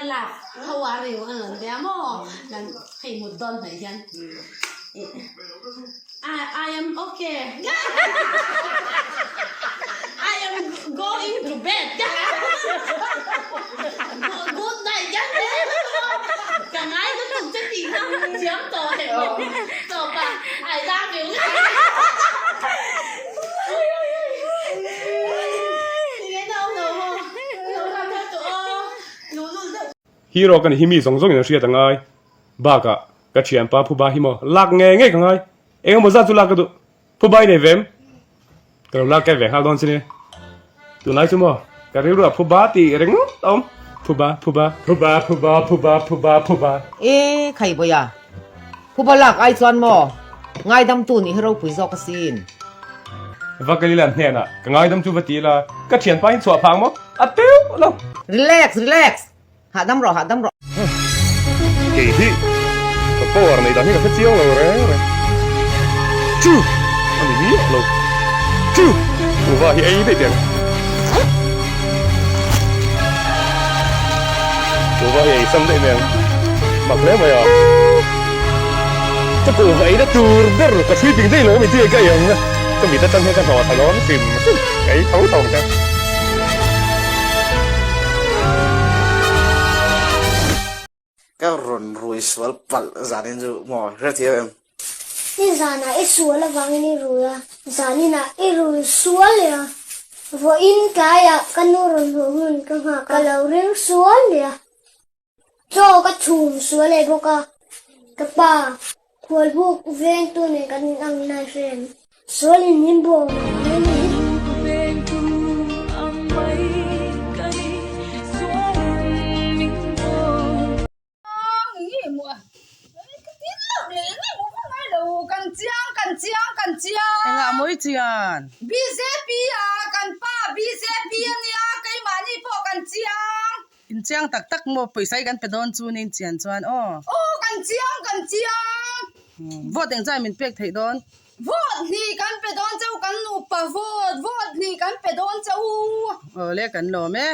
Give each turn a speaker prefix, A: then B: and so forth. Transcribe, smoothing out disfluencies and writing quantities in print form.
A: love how are you an rawn tia maw kan hei mut dawn hnaih hian I I am okay I am going to bed good night ka ngai lutuk che tih kha thiam tawh hek lo tawp a I love you
B: Hero ka ni hi mi zawng zawngin a hriat a ngai. Bakah ka thianpa phuba hi maw lak ngei ngei ka ngai. Engemaw zat chu lak ka duh. Phuba i nei ve em? Ka lo lak kai ve nghal dawn che ni. Tunlai chu maw ka rilru ah phuba tih ringawt a awm. Phuba, phuba, phuba, phuba, phuba, phuba, phuba.
C: E Khaibawiha, phuba lak ai chuan maw ngaidamtu nih hi ropui zawk asin.
B: Va ka lilan hnenah ka ngaidam chu va ti ila, ka thianpa in chhuah phang maw? A teuh lo.
C: Relax, relax. Hahdam rawh, hahdam rawh.
B: Kei hi ka power nei dan hi ka hre chiang lo reng reng. Chu! A ni miah lo. Chu! Kuhva hi ei daih teh ang. Kuhva hi ei sam daih mai ang. Mak hle mai a. Ka kuhva eina tur ber ka thui ping daih lo mi tih ka ei ang. Ka mit atang hian ka hnawh tha dawn hrim hrim. Ka ei tho tho ang che.
D: Ka rawn rui sual palh zanin chu maw hrethiam em?
E: Ni zanah i sual avangin i rui a, zaninah i rui sual leh a. Vawiin tlaiah ka nu rawn hmuh hun ka nghak a, ka lo ring sual leh a. Chaw ka chhum sual leh bawk a, ka pa khualbuk vengtu nen kan inang nai hrem. Sual in min bawm ang mai ni.
F: Engah mawi chian? In chiang tak tak maw pawisa hi kan pe dawn chu ni in chian chuan aw.
G: Aw kan chiang kan chiang.
F: Vote eng chai min pek theih dawn?
G: Vote hnih kan pe dawn cheu kan nupa vote vote hnih kan pe dawn cheu.
F: Awle kan lawm e.